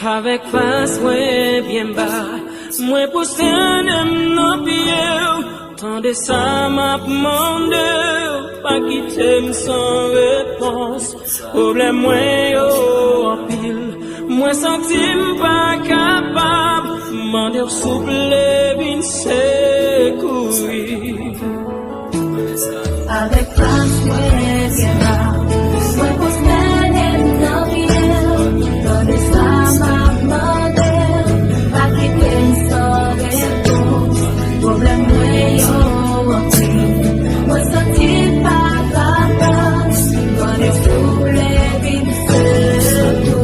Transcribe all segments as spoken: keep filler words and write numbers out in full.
Avèk fas mwen byen ba, mwen pwostène m nan pye w. Tande sa m ap mande w, pa kite m san repons. Pwoblèm mwen yo anpil, mwen santi m pa kapab. Mande w souple vin sekouri. Avèk fas mwen byen ba, mwen pwostène m nan pye w. Tande sa m ap mande w, pa kite m san repons. Pwoblèm mwen yo anpil, mwen santi m pa kapab. Mande w souple vin sekouri.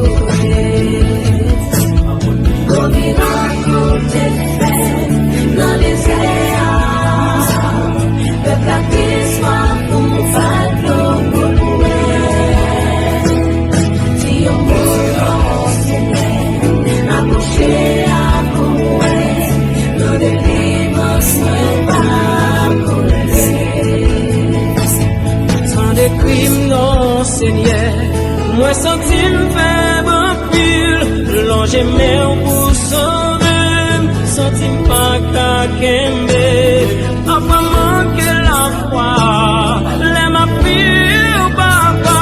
Yon mirak ou te fè nan dezè a. Pèp la te swa pou bat dlo pou bwè. Di yon mo non, Senyè, apwoche a pou mwen. Nan delivrans mwen pa koule. Tande kri m non, Senyè. Mwen santi m fèb anpil. Lonje men w pou sove m. Santi m pa ka kenbe. Apa manke lafwa. Lè m ap priye w, Papa.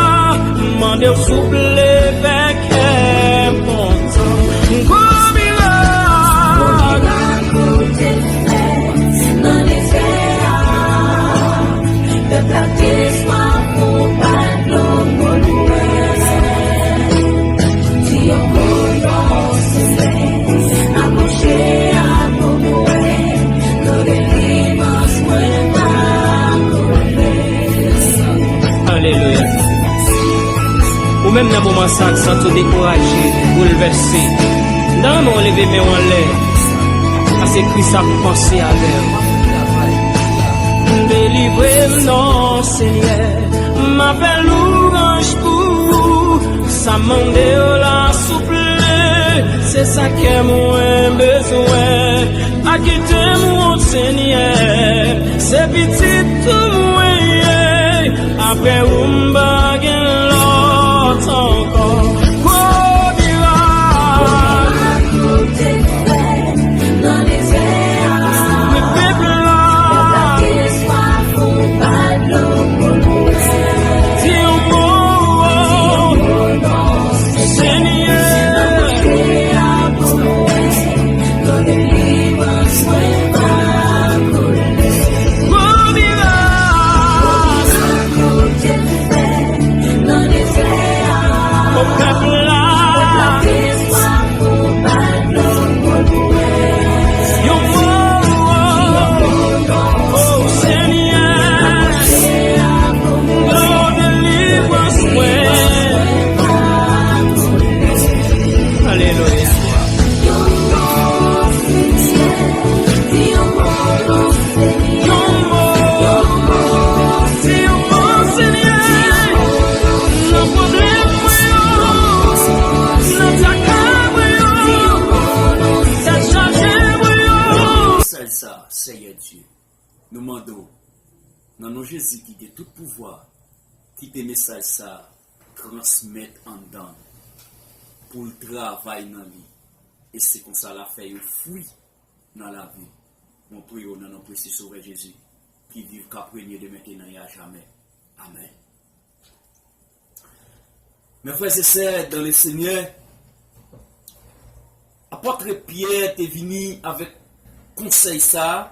Mande w souple fè kè m kontan. Gwo mirak. Gwo mirak ou te fè nan dezè a. Pèp la te swa pou bat dlo pou bwè. Di yon mo non, Senyè, apwoche a pou mwen. Nan delivrans mwen pa koule. Alelouya. Ou menm nan moman sa, k santi w dekouraje, boulvèse. M ta renmen w leve men w anlè. Paske Kris ap panse avè w. Delivre m non, Senyè. M ap fè louwanj pou ou. Sa m mande w la, souple. Se sa kè mwen bezwen. Pa kite m wont, Senyè. Se pitit ou mwen ye. Apre ou m pa gen lòt ankò. Gwo mirak. Nan dezè a. Men pèp la. Pèp la te swa pou bat dlo pou bwè. Di yon mo. Di yon mo non. Senyè. Nan delivrans mwen pa koule. Gwo mirak. Gwo mirak ou te fè nan dezè a. O pèp la. Pèp la te swa pou bat dlo pou bwè. Yon mo. O Senyè. O delivrans mwen. Alelouya. Yon mo, se yon mo, Senyè. Nan pwoblèm mwen yo, nan traka mwen yo, tèt chaje mwen yo. Mesaj sa, Seyè Dye, nou mande w, nan non Jezi ki gen tout pouvwa, kite mesaj sa transmèt anndan n, pou l travay nan li, e se konsa l a fè yon fwi nan lavi. Mwen priye w nan non presye Sovè Jezi, ki viv, k ap renye de mentnan e a jamè. Amèn. Mes frères et sœurs dans le Seigneur, apot Pyè te vini avèk konsèy sa a,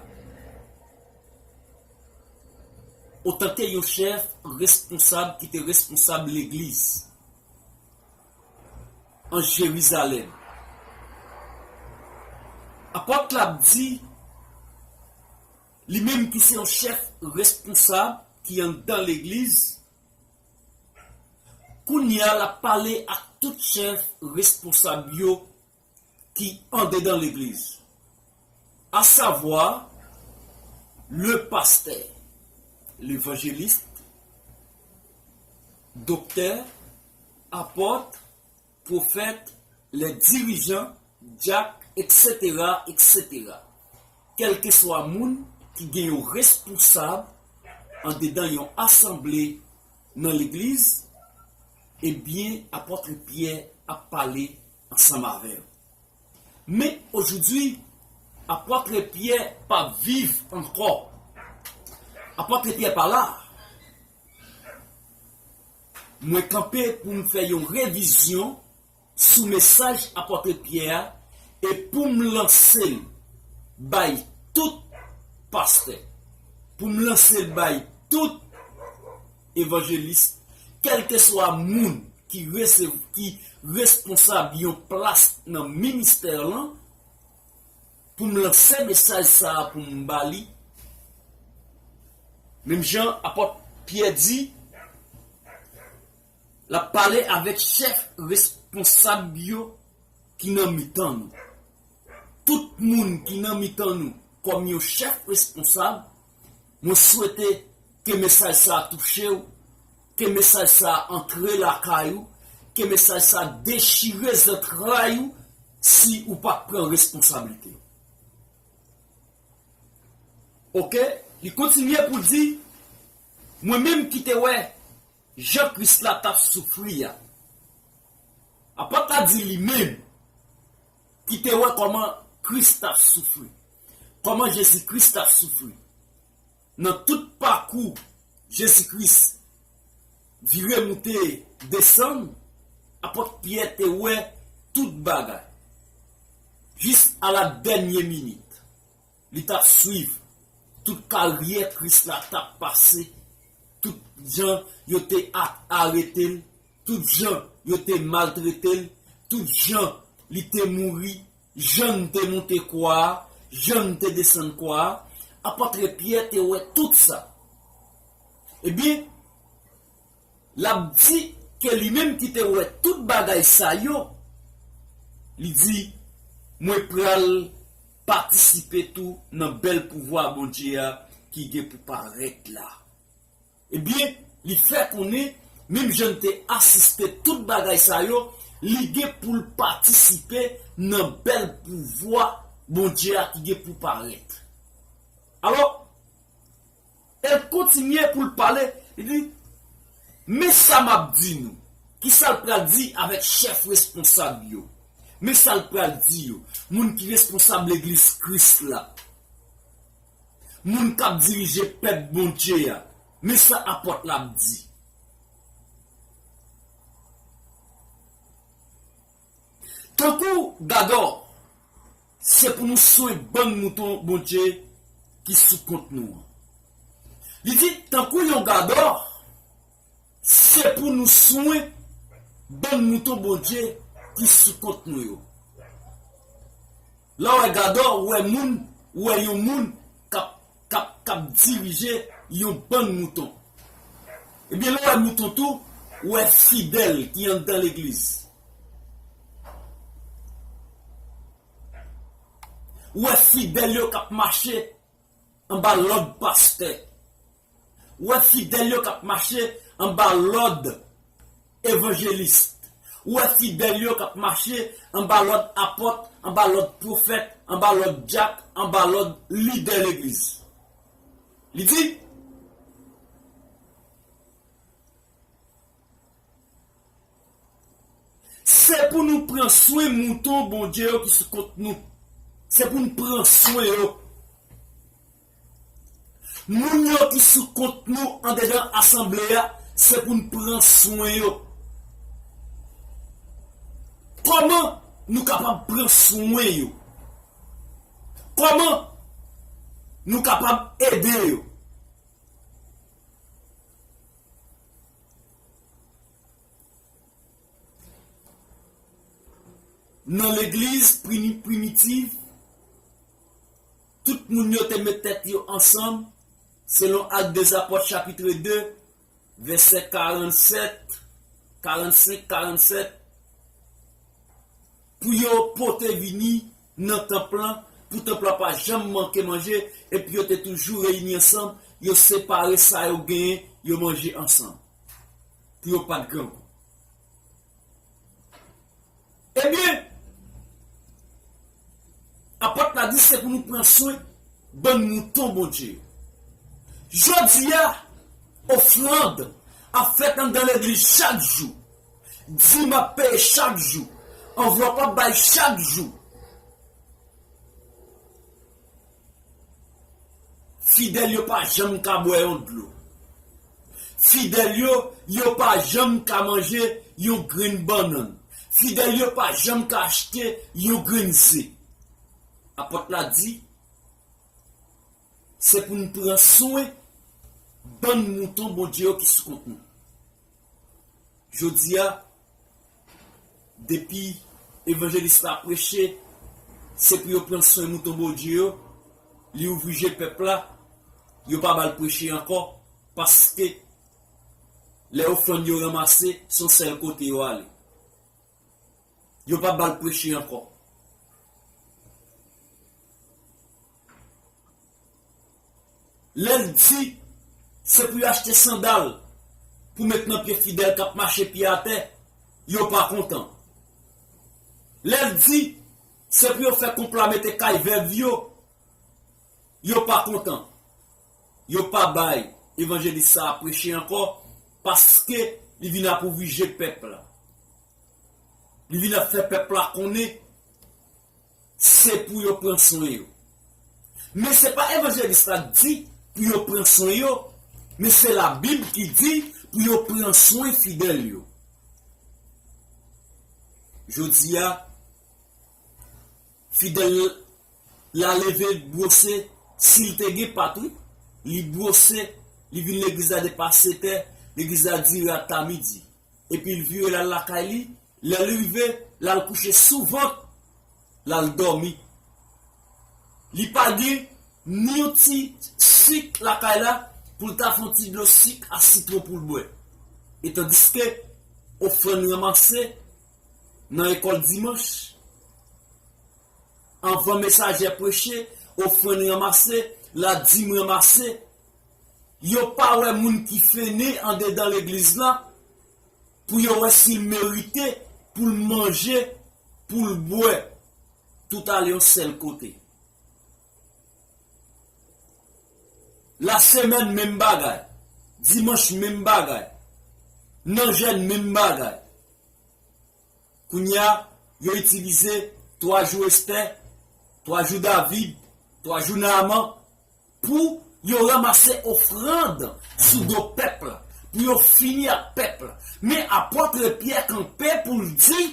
otanke yon chèf responsab ki te responsab legliz an Jerizalèm. Apot la ap di, li menm ki se yon chèf responsab ki anndan legliz, kounye a l ap pale ak tout chèf responsab yo ki andedan legliz, à savoir le pasteur, l'évangéliste, doktè, apot, pwofèt, les dirigeants, dyak, et cetera, et cetera. Kèlkeswa moun ki gen yon responsab andedan yon asanble nan legliz, ebyen, apot Pyè ap pale ansanm avè w. Men ojodi, apòt Pyè pa viv ankò. Apòt Pyè pa la. Mwen kanpe pou m fè yon revizyon sou mesaj apòt Pyè a e pou m lanse l bay tout pastè, pou m lanse l bay tout evanjelis, kèlkeswa moun ki resev-, ki responsab yon plas nan ministè lan, pou m lanse mesaj sa a pou m ba li. Menm jan apòt Pyè di, l ap pale avèk chèf responsab yo ki nan mitan nou. Tout moun ki nan mitan nou kòm yon chèf responsab, mwen swete ke mesaj sa a touche w, ke mesaj sa a antre lakay ou, ke mesaj sa a dechire zantray ou si ou pa t pran responsablite w. Oke, li kontinye pou di, mwen menm ki te wè jan Kris la t ap soufri a. Apòt la di li menm ki te wè kòman Kris t ap soufri, kòman Jezi Kris t ap soufri. Nan tout pakou Jezi Kris vire moute desann, apòt Pyè te wè tout bagay. Jis a la dènye minit, li t ap swiv tout karyè Kris la t ap pase, tout jan yo te a-, arete l, tout jan yo te maltrete l, tout jan li te mouri, jan l te monte kwa a, jan l te desann kwa a, apòt Pyè te wè tout sa. Ebyen, l ap di ke li menm ki te wè tout bagay sa yo, li di, mwen pral patisipe tou nan bèl pouvwa Bondye a ki gen pou parèt la. Ebyen, li fè konnen, menm jan l te asiste tout bagay sa yo, li gen pou l patisipe nan bèl pouvwa Bondye a ki gen pou parèt. Alò, e l kontinye pou l pale, li di, men sa m ap di nou, kisa l pral di avèk chèf responsab yo, men sa l pral di yo, moun ki responsab legliz Kris la, moun k ap dirije pèp Bondye a, men sa apòt la ap di. Tankou gadò, se pou nou swen bann mouton Bondye ki sou kont nou an. Li di, tankou yon gadò, se pou nou swen bann mouton Bondye ki sou kont nou yo. Lè w wè gadò, ou wè moun, ou wè yon moun k ap, k ap, k ap dirije yon bann mouton. Ebyen, lè w wè mouton tou, ou wè fidèl ki anndan legliz. Ou wè fidèl yo k ap mache anba lòd pastè. Ou wè fidèl yo k ap mache anba lòd evanjelis. Ou wè fidèl yo k ap mache anba lòd apòt, anba lòd pwofèt, anba lòd dyak, anba lòd lidè legliz. Li di, se pou nou pran swen mouton Bondye yo ki sou kont nou. Se pou nou pran swen yo. Moun yo ki sou kont nou andedan asanble a, se pou n pran swen yo. Kòman nou kapab pran swen yo? Kòman nou kapab ede yo? Nan legliz primi-, primitiv, tout moun yo te met tèt yo ansanm, selon Actes des Apôtres, chapitre deux, vèsè karannsèt, karannsenk, karannsèt, pou yo pote vini nan tanp lan, pou tanp lan pa janm manke manje, epi yo te toujou reyini ansanm, yo separe sa yo genyen, yo manje ansanm, pou yo pa t grangou. Ebyen, apòt la di se pou nou pran swen bann mouton Bondye yo. Jodi a, ofrann ap fèt anndan legliz chak jou. Dim ap peye chak jou. Anvlòp ap bay chak jou. Fidèl yo pa janm ka bwè yon dlo. Fidèl yo, yo pa janm ka manje yon grenn bannann. Fidèl yo pa janm ka achte yon grenn ze. Apòt la di, se pou n pran swen bann mouton Bondye yo ki sou kont nou. Jodi a, depi evanjelis la preche, se pou yo pran swen mouton Bondye yo, li ouvri je pèp la, yo pa ba l preche ankò, paske lè ofrann yo ranmase, se yon sèl kote yo ale. Yo pa ba l preche ankò. Lè l di se pou yo achte sandal pou met nan pye fidèl k ap mache pye atè, yo pa kontan. Lè l di se pou yo fè konpla mete kay vèv yo, yo pa kontan. Yo pa bay evanjelis sa a preche ankò, paske li vin ap ouvri je pèp la. Li vin ap fè pèp la konnen se pou yo pran swen yo. Men se pa evanjelis la k di pou yo pran swen yo, men se Labib ki di pou yo pran swen fidèl yo. Jodi a, fidèl la leve bwose, si l te gen pat, wi, li bwose, li vin legliz la depi a sèt è, legliz la dire ata midi. Epi l vire l al lakay li, lè l rive, l al kouche sou vant, l al dòmi. Li pa gen ni yon ti sik lakay la pou l ta fè yon ti dlo sik a sitwon pou l bwè. E tandiske ofrann ranmase nan lekòl dimanch, anvan mesajè preche, ofrann ranmase, ladim ranmase, yo pa wè moun ki fennen andedan legliz la pou yo wè si l merite pou l manje, pou l bwè. Tout ale yon sèl kote. Lasemèn, menm bagay. Dimanch, menm bagay. Nan jèn, menm bagay. Kounye a, yo itilize twa jou Estè, twa jou David, twa jou Naaman, pou yo ranmase ofrann sou do pèp la, pou yo fini ak pèp la. Men apòt Pyè kanpe pou l di,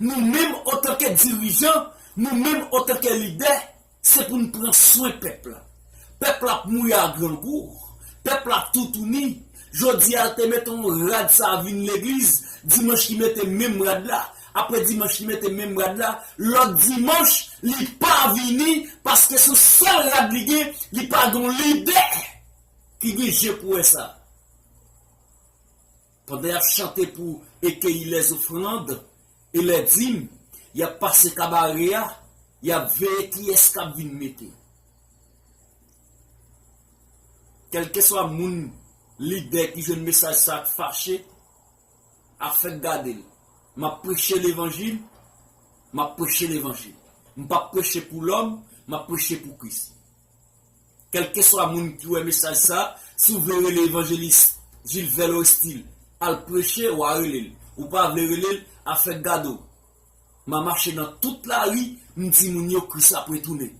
nou menm, antanke dirijan, nou menm, antanke lidè, se pou n pran swen pèp la. Pèp la ap mouri a grangou. Pèp la ap toutouni. Jodi a, l te mete yon rad sa a vin legliz, dimanch li mete menm rad la. Apre dimanch li mete menm rad la. Lòt dimanch, li pa vini, paske se yon sèl rad li gen, li pa gen yon lidè ki gen je pou wè sa. Pandan y ap chante pou accueillir les offrandes et les dîmes, y ap pase kabare a, y ap veye kiyès k ap vin mete. Kèlkeswa moun, lidè ki jwenn mesaj sa a k fache, ap fèk gade l. M ap preche levanjil, m ap preche levanjil. M p ap preche pou lòm, m ap preche pou Kris. Kèlkeswa moun ki wè mesaj sa, si w vle rele evanjelis Gilvert Lorestil, al preche, w a rele l. Ou pa vle rele l, afè gade w. M a mache nan tout lari, m di moun yo Kris ap retounen.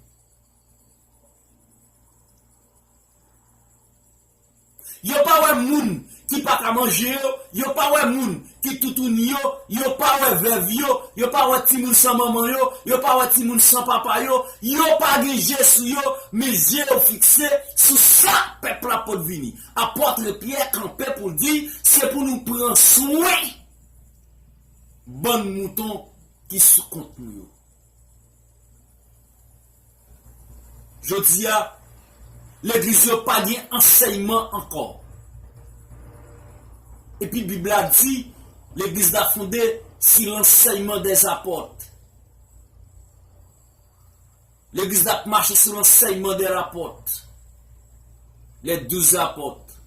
Yo pa wè moun ki pa ka manje yo, yo pa wè moun ki toutouni yo, yo pa wè vèv yo, yo pa wè timoun san manman yo, yo pa wè timoun san papa yo, yo pa gen je sou yo, men je yo fikse sou sa pèp la pot vini. Apòt Pyè kanpe pou l di, se pou nou pran swen bann mouton ki sou kont nou yo. Jodi a, legliz yo pa gen ansèyman ankò. Epi Bib la di, legliz la fonde si lansèyman dè apòt. Legliz la ap mache sou lansèyman dè apòt. Les douze apôtres.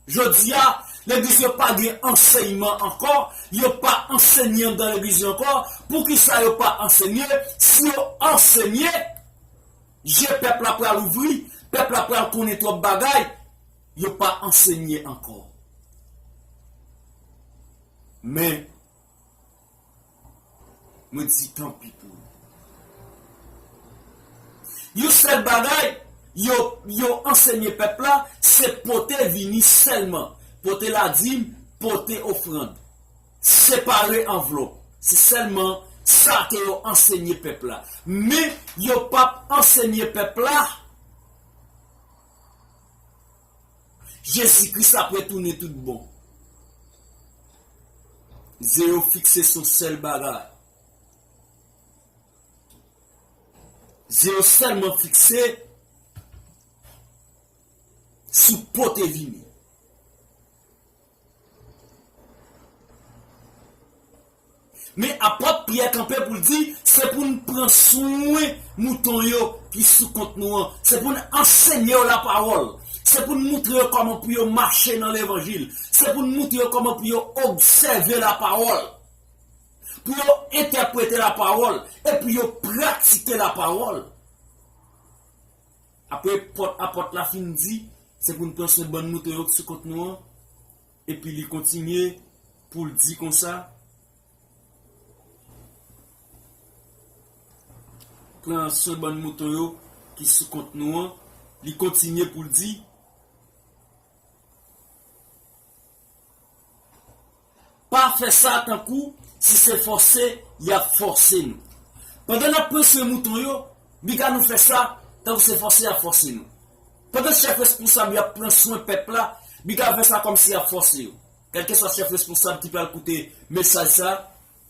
Jodi a, legliz yo pa gen ansèyman ankò, yo pa ansenye anndan legliz yo ankò. Poukisa yo pa ansenye? Si yo ansenye, je pèp la pral ouvri, pèp la pral konnen twòp bagay, yo pa ansenye ankò. Men, Mwen di tanpi pou yo. Yon sèl bagay, yo, yo ansenye pèp la, se pote vini sèlman. Pote ladim, pote ofrann. Separe anvlòp. Se sèlman sa ke yo ansenye pèp la. Men, yo p ap ansenye pèp la Jezi Kris ap retounen tout bon. Zye yo fikse sou sèl bagay. Zye yo sèlman fikse sou pote vini. Men apot Pyè kanpe pou l di, se pou n pran swen mouton yo ki sou kont nou an. Se pou n ansenye yo lapawòl. Se pou n moutre yo kòman pou yo mache nan levanjil. Se pou n moutre yo kòman pou yo obsève lapawòl. Pou yo entèprete lapawòl. E pou yo pratike lapawòl. Apre pòt, apot la fin di, se pou n pran swen bann mouton yo ki sou kont nou an. Epi li kontinye pou l di konsa, pran swen bann mouton yo ki sou kont nou an. Li kontinye pou l di, pa fè sa tankou si se fòse y ap fòse nou. Pandan n ap pran swen mouton yo, biga nou fè sa tankou se fòse y ap fòse nou. Pandan chèf responsab y ap pran swen pèp la, biga fè sa kòmsi y ap fòse yo. Kèlkeswa chèf responsab ki pral koute mesaj sa,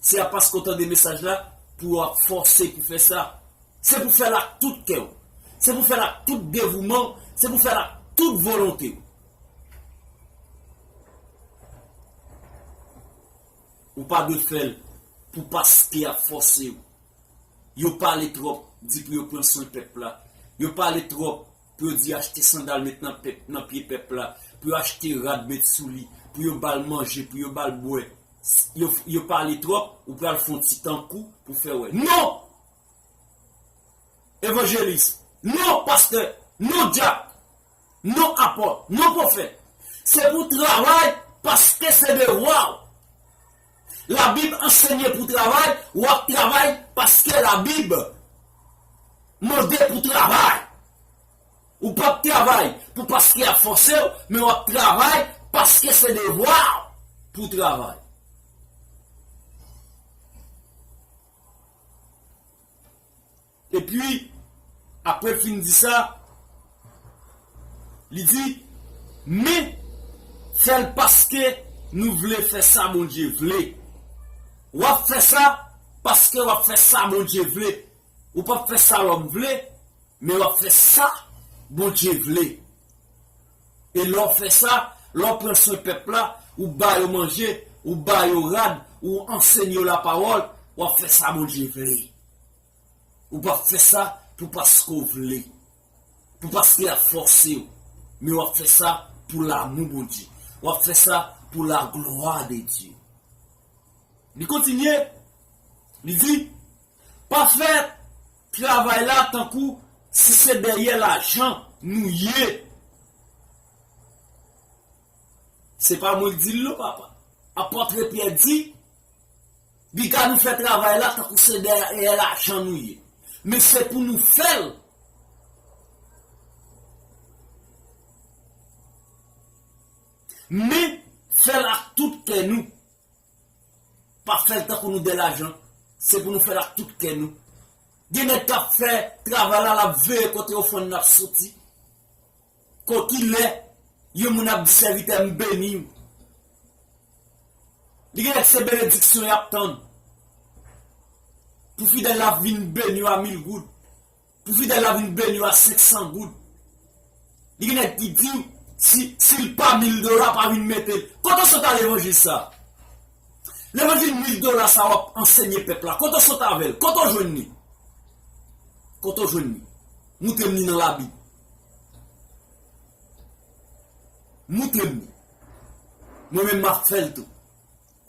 se a paske w tande mesaj la pou w ap fòse pou fè sa. Se pou fè l ak tout kè w. Se pou fè l ak tout devouman w. Se pou fè l ak tout volonte w. Ou pa dwe fè l pou paske y ap fòse w. Yo pale twòp, di pou yo pran swen pèp la. Yo pale twòp, pou yo di achte sandal met nan pèp, nan pye pèp la. Pou yo achte rad met sou li. Pou yo ba l manje, pou yo ba l bwè. Yo, yo pale twòp, ou pral fè yon ti tankou pou fè wè. Non! Evanjelis, non pastè, non dyak, non apot, non pwofèt. Se pou w travay paske se devwa w. Labib ansenye pou w travay, w ap travay paske Labib mande pou w travay. Ou p ap travay pou paske y ap fòse w, men w ap travay paske se devwa w pou w travay. Epi, apre l fin di sa, li di, men fè l paske nou vle fè sa Bondye vle. W ap fè sa paske w ap fè sa Bondye vle. Ou p ap fè sa lòm vle, men w ap fè sa Bondye vle. E lè w fè sa, lè w pran swen pèp la, ou ba yo manje, ou ba yo rad, ou ansenye yo lapawòl, w ap fè sa Bondye vle. Ou p ap fè sa pou paske w vle, pou paske y ap fòse w, men w ap fè sa pou lamou Bondye. W ap fè sa pou la gloire de Dieu. Li kontinye, li di, pa fè travay la tankou si se dèyè lajan nou ye. Se pa mwen k di l non, papa. Apot Pyè di, biga nou fè travay la tankou se dèyè lajan nou ye. Men se pou nou fè l. Men fè l ak tout kè nou. Pa fè l tankou nou dèyè lajan. Se pou nou fè l ak tout kè nou. Gen nèg k ap fè travay la, l ap veye kote ofrann nan ap soti. Kokilè, yon moun ap di sèvitè m beni w. Li gen nèg se benediksyon y ap tann. Pou fidèl la vin beni w a mil goud. Pou fidèl la vin beni w a senk san goud. Li gen nèg ki di w, si, si l pa mil dola, pa vin mete l. Kote w sot a levanjil sa? Levanjil mil dola sa w ap ansenye pèp la. Kote w sot avè l? Kote w jwenn li? Kote w jwenn li? Moutre m li nan Labib. Moutre m li. Mwen menm m ap fè l tou.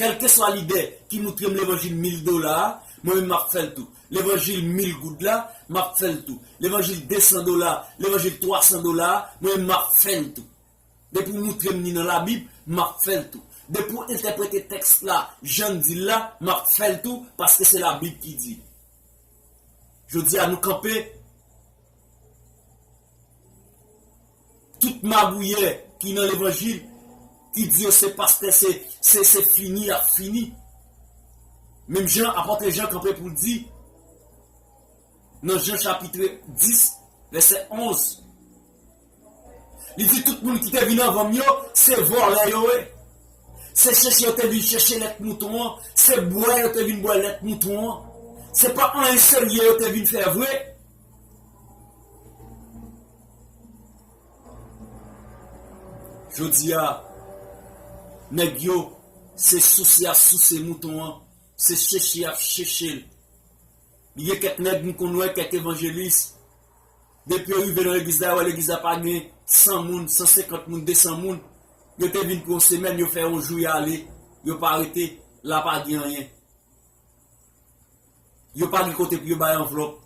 Kèlkeswa lidè ki moutre m levanjil mil dola a, mwen menm m ap fè l tou. Levanjil mil goud la, m ap fè l tou. Levanjil de san dola, levanjil twa san dola a, mwen menm m ap fè l tou. Depi w moutre m li nan Labib, m ap fè l tou. Depi w entèprete tèks la jan l di l la, m ap fè l tou, paske se Labib ki di l. Jodi a, nou kanpe, tout magouyè ki nan levanjil, ki di yo se pastè, se, se, se fini, y ap fini. Menm jan apòt Jan kanpe pou l di, nan Jan chapit dis, vèsè onz, li di, tout moun ki te vin anvan m yo, se vòlè yo ye. Se chèche yo te vin chèche lèt mouton an. Se bwè yo te vin bwè lèt mouton an. Se pa anyen serye yo te vin fè vre. Jodi a, nèg yo, se souse y ap souse mouton an. Se chèche y ap chèche l. Li gen kèk nèg m konn wè, kèk evanjelis. Depi yo rive nan legliz la, yo wè legliz la pa gen san moun, san senkant moun, de san moun. Yo te vin pou yon semèn, yo fè yon jou, y ale. Yo pa rete, la pa gen anyen. Yo pa gen kote pou yo bay anvlòp.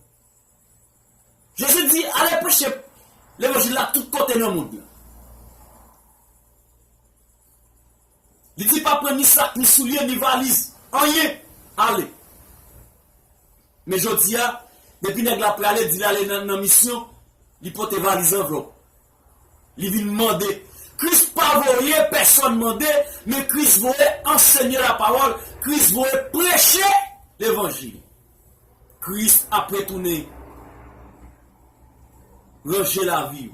Jezi di, ale preche levanjil la tout kote nan mond lan. Li di, pa pran ni sak, ni soulye, ni valiz, anyen. Ale. Men jodi a, depi nèg la prale, di l ale nan, nan misyon, li pote valiz anvlòp. Li vin mande. Kris pa voye pèsòn mande, men Kris voye ansenye lapawòl, Kris voye preche levanjil. Kris ap retounen ranje lavi w.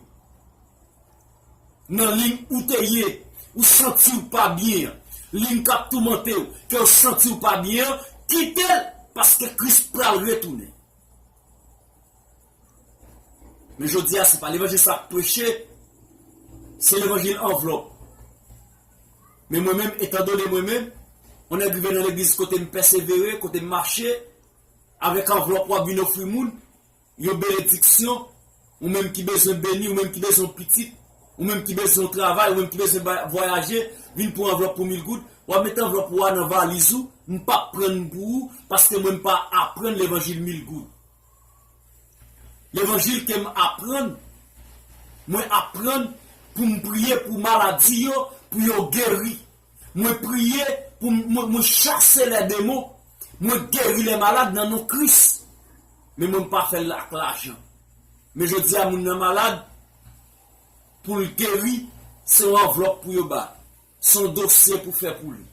Nan liy ou te ye, ou santi w pa byen an, liy k ap toumante w, ke w santi w pa byen an, kite l, paske Kris pral retounen. Men jodi a, se pa levanjil sa ap preche, se levanjil anvlòp. Men mwen menm, etandone mwen menm, yon nèg rive nan legliz kote m pèsevere, kote m mache, avèk anvlòp w ap vin ofri moun, yon benediksyon, ou menm ki bezwen beni, ou menm ki bezwen pitit, ou menm ki bezwen travay, ou menm ki bezwen ba- vwayaje, vin pran anvlòp pou mil goud, w ap met anvlòp ou a nan valiz ou, m p ap pran l pou ou, paske mwen m pa aprann levanjil mil goud. Levanjil ke m aprann, mwen aprann pou m priye pou maladi yo, pou yo geri. Mwen priye pou m, mwen, mwen chase lè demon. Mwen geri lè malad nan non Kris. Men mwen pa fè l ak lajan. Men jodi a, moun nan malad, pou l geri, se yon anvlòp pou yo ba. Se yon dosye pou fè pou li.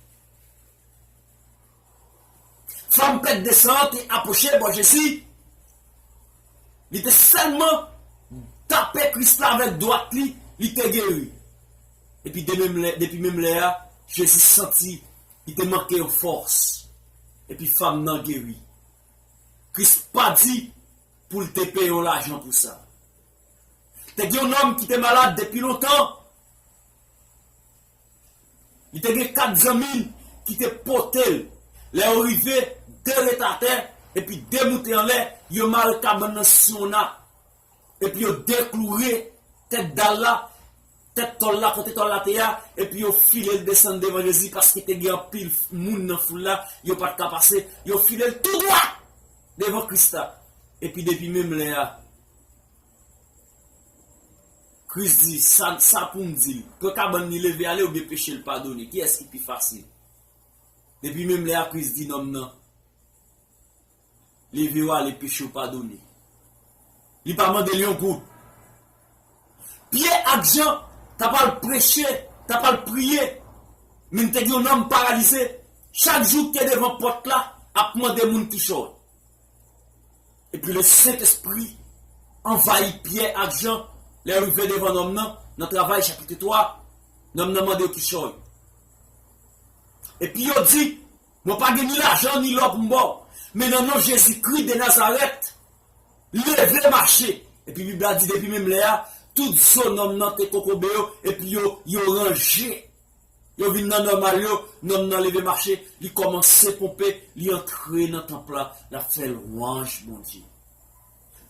Fanm pèt de san an te apwoche bò Jezi. Li te sèlman tape Kris la avèk dwat li, li te geri. Epi de menm lè, depi menm lè a, Jezi santi li te manke yon fòs. Epi fanm nan geri. Kris pa di pou l te peye yon lajan pou sa. Te gen yon nonm ki te malad depi lontan. Li te gen kat zanmi l ki te pote l. Lè yo rive, de rete atè, epi de moute anlè, yo mare kabann nan sou yon nak. Epi yo dekloure tèt dal la, tèt tòl la, kote tòl la te a, epi yo file l desann devan Jezi, paske te gen anpil moun nan foul la, yo pa t ka pase, yo file l tou dwat devan Kris la. Epi depi menm lè a, Kris di, sa, sa pou m di l, pran kabann li leve ale oubyen peche l padone, kiyès ki pi fasil? Depi menm lè a, Kris di nonm nan, leve w ale, peche w padone. Li pa mande l yon goud. Pyè ak Jan t ap al preche, t ap al priye, men te gen yon nonm paralize, chak jou ki te devan pòt la, ap mande moun kichòy. Epi Lesentespri anvayi Pyè ak Jan. Lè yo rive devan nonm nan, nan Travay chapit twa, nonm nan mande yo kichòy. Epi yo di, mwen pa gen ni lajan ni lò pou m ba w, men nan non Jezikri de Nazarèt, leve mache. Epi Bib la di, depi menm lè a, tout zo nonm nan te kokobe yo, epi yo, yo ranje. Yo vin nan nòmal yo, nonm nan leve mache, li kòmanse ponpe, li antre nan tanp la, l ap fè lwanj Bondye.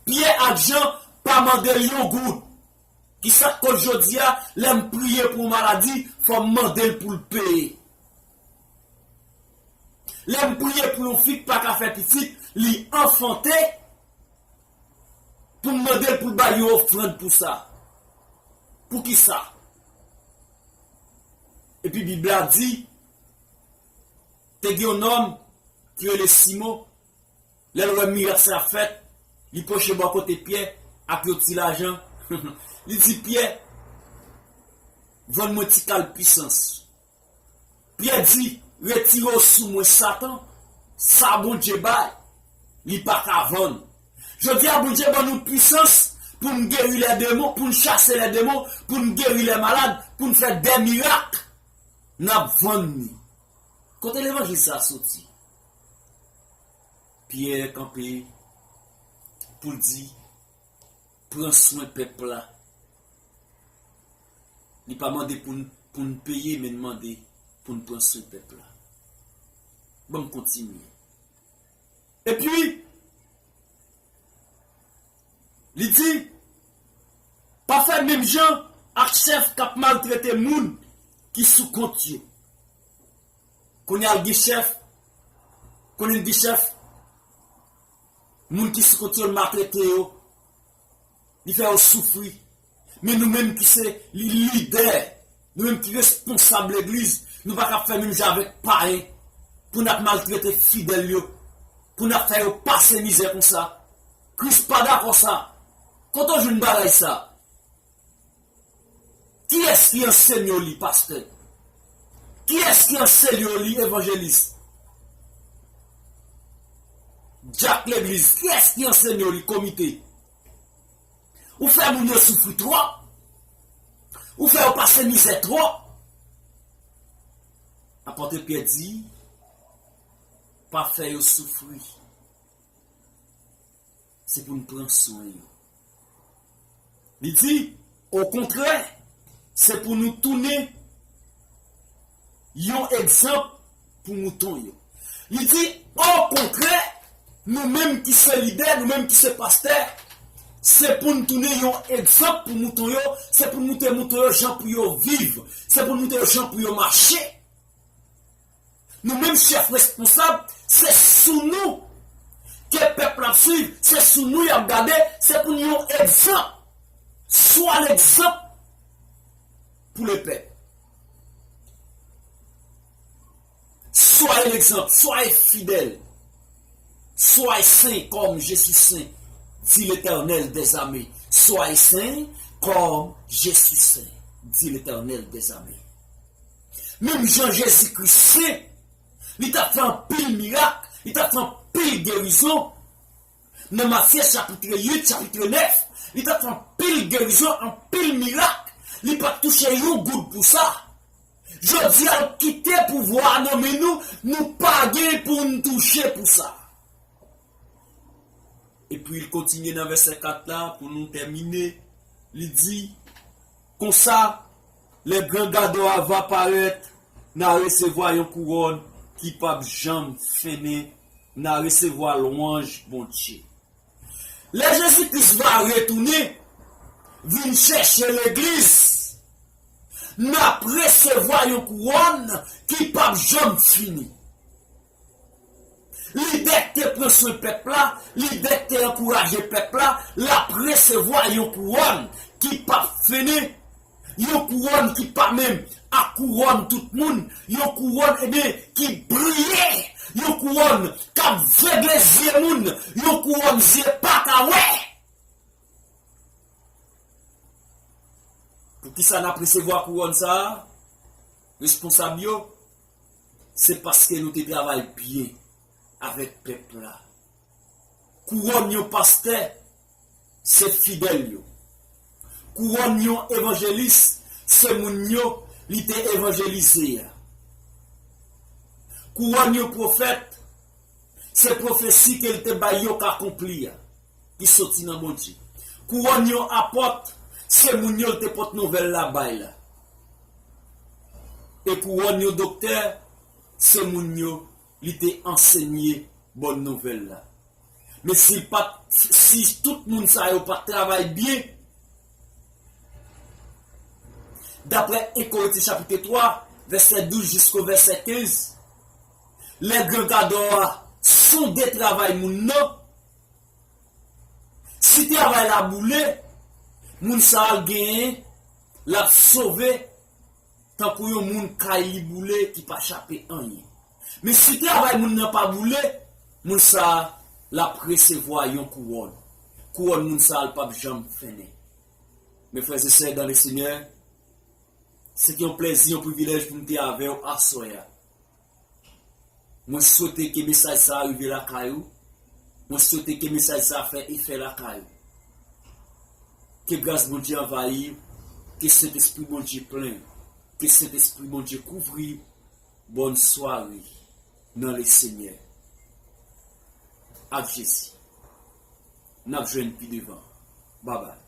Pyè ak Jan pa mande l yon goud. Kisa k koz jodi a, lè m priye pou yon maladi, fò m mande l pou l peye? Lè m priye pou yon fi k pa ka fè pitit, li anfante, pou m mande l pou l bay yon ofrann pou sa? Poukisa? Epi Bib la di, Te gen yon nonm ki rele Simon, lè l wè mirak sa ap fèt, li pwoche bò kote Pyè ak yon ti lajan. Li di, Pyè, vann mwen ti kal pisans. Pyè di, retire w sou mwen, Satan, sa Bondye bay, li pa ka vann. Jodi a, Bondye ban nou pisans pou n geri lè demon, pou n chase lè demon, pou n geri lè malad, pou n fè dè mirak. N ap vann li. Kote levanjil sa a soti? Pyè kanpe pou l di, pran swen pèp la. Li pa mande pou n, pou n peye, men l mande pou n pran swen pèp la. Ban m kontinye. Epi, li di, pa fè menm jan ak chèf k ap maltrete moun ki sou kont yo. Kounye a l gen chèf, kounye a l gen chèf, moun ki sou kont yo, l maltrete yo, li fè yo soufri. Men nou menm ki se li-, lidè, nou menm ki responsab legliz, nou pa ka fè menm jan avèk payen pou n ap maltrete fidèl yo, pou n ap fè yo pase mizè konsa. Kris pa dakò sa. Kote w jwenn bagay sa? Kiyès ki anseye w li, pastè? Kiyès ki anseye w li, evanjelis? Dyak legliz, kiyès ki anseye w li, komite? Ou fè moun yo soufri twòp. Ou fè yo pase mizè twòp. Apot Pyè di, pa fè yo soufri. Se pou n pran swen yo. Li di, okontrè, se pou nou tounen yon egzanp pou mouton yo. Li di, okontrè, nou menm ki se lidè, nou menm ki se pastè, se pou n tounen yon egzanp pou mouton yo, se pou n montre mouton yo jan pou yo viv, se pou n montre yo jan pou yo mache. Nou menm chèf responsab, se sou nou ke pèp la ap swiv, se sou nou y ap gade, se pou n yon egzanp. Soyez l'exemple pour le peuple. Soyez l'exemple, soyez fidèles. Soyez saints comme je suis saint, dit l'Éternel des armées. Soyez saints comme je suis saint, dit l'Éternel des armées. Menm jan Jezi Kris sen, li t ap fè anpil mirak, li t ap fè anpil gerizon. Nan Matye chapit uit, chapit nèf, li t ap fè anpil gerizon, anpil mirak. Li pa t touche yon goud pou sa. Jodi a, l kite pouvwa a nan men nou, nou pa gen pou n touche pou sa. Epi l kontinye nan vèsè kat la pou nou tèmine. Li di, konsa, lè gran gadò a va parèt, n a resevwa yon kouwòn ki p ap janm fennen, n a resevwa lwanj Bondye. Lè Jezi Kris va retounen, vin chèche legliz, n ap resevwa yon kouwòn ki p ap janm fini. Lidè k te pran swen pèp la, lidè k te ankouraje pèp la, l ap resevwa yon kouwòn ki p ap fennen, yon kouwòn ki pa menm ak kouwòn tout moun, yon kouwòn, ebyen, ki briye, yon kouwòn k ap vegle zye moun, yon kouwòn zye pa ka wè. Poukisa n ap resevwa kouwòn sa a? Responsab yo, se paske nou te travay byen avèk pèp la. Kouwòn yon pastè, se fidèl yo. Kouwòn yon evanjelis, se moun yo li te evanjelize a. Kouwòn yon pwofèt, se pwofesi ke l te bay yo k akonpli a, ki soti nan Bondye. Kouwòn yon apot, se moun yo l te pot nouvèl la bay la. E kouwòn yon doktè, se moun yo li te ansenye bòn nouvèl la. Men si l pa t, si tout moun sa yo pa t travay byen, daprè en Korentyen chapit twa, vèsè douz jisko vèsè kenz, lè gran gadò a sonde travay moun nan, si travay la boule, moun sa a l genyen, l ap sove tankou yon moun kay li boule ki pa chape anyen. Men si travay moun nan pa boule, moun sa a, l ap resevwa yon kouwòn. Kouwòn moun sa a, l p ap janm fennen. Mes frères et sœurs dans le Seigneur, se te yon plèzi, yon privilèj pou m te avè w aswè a. Mwen swete ke mesaj sa a rive lakay ou. Mwen swete ke mesaj sa a fè efè lakay ou. Ke gras Bondye anvayi w. Ke Sentespri Bondye plen w. Ke Sentespri Bondye kouvri w. Bòn sware nan Lesenyè. Ak Jezi. N ap jwenn pi devan. Babay.